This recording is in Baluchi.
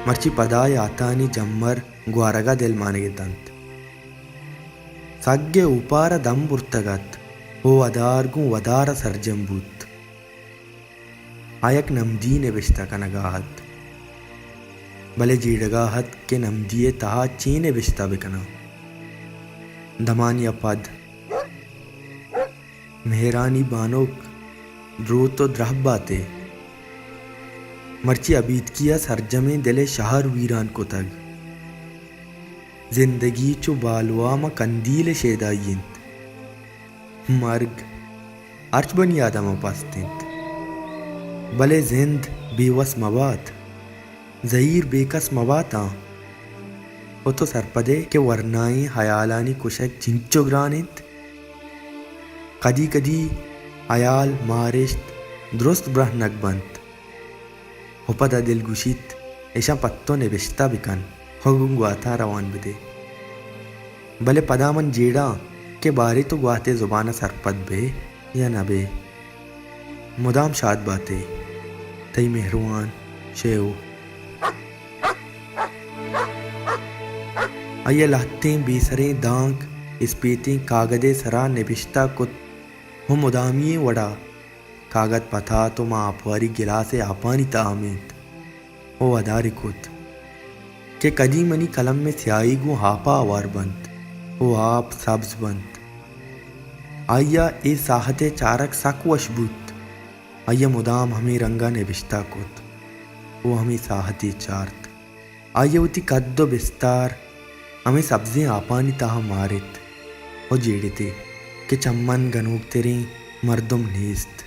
مرچی پدا یاتانی جمر گوارگ ءَ دل مانگ ءَ اتنت۔ سگ ءِ اوپار ءَ دم برتگ ات ءُ ودار گوں ودار ءَ سرجم بوت۔ آ یک نمدی نبشتہ کنگ ءَ ات، بلے جیڑگ ءَ ات کہ نمدی ءِ تہا چے نبشتہ بہ کناں۔ دمانے ءَ پد مہرانی بانک دروت ءُ درہب بات ئے۔ مرچی ابیتکی ءَ سرجمیں دل ءِ شہر ویران کتگ۔ زندگی چو بالوا ماں کندیل ءِ شیدائی اِنت۔ مرگ ہرچ بنی آدم ءَ پست اِنت، بلے زند بے وس مہ بات۔ زہیر بے کس مہ باتاں۔ ءُ تو سرپد ئے کہ ورنائیں ہیالانی کشگ چنچو گران اِنت؟ کدی کدی ہیال مارشت درست برہنگ بنت ءُ پدا دل گوشیت، ایشاں پہ تو نبشتہ بہ کن ءُ گوں گواتاں روان بہ دے۔ بلے پدا من جیڑاں کہ باریں تو گوات ءِ زبان ءَ سرپد بئے یا نہ بئے۔ مدام شاد بات ئے، تئی مہروان شیو۔ آئی ءَ لہتیں بے سریں دانک اسپیتیں کاگد ءِ سرا نبشتہ کت ءُ مدامی ئیں وڑا کاگد پتات ءُ ماں آپواری گلاس ءِ آپانی تہا مینت ءُ ودار ئے کت کہ کدی منی کلم ءِ سیاہی گوں آپ ءَ ہوار بنت ءُ آپ سبز بنت۔ آئی ءَ اے ساہت ءِ چارگ سک وش بوت۔ آئی ءَ مدام ہمے رنگ ءَ نبشتہ کت ءُ ہمے ساہتے چارت۔ آئی ءَ وتی کد ءُ بستار ہمے سبزیں آپانی تہا مارت ءُ جیڑت ئے کہ چہ من گنوکتریں مردم نیست۔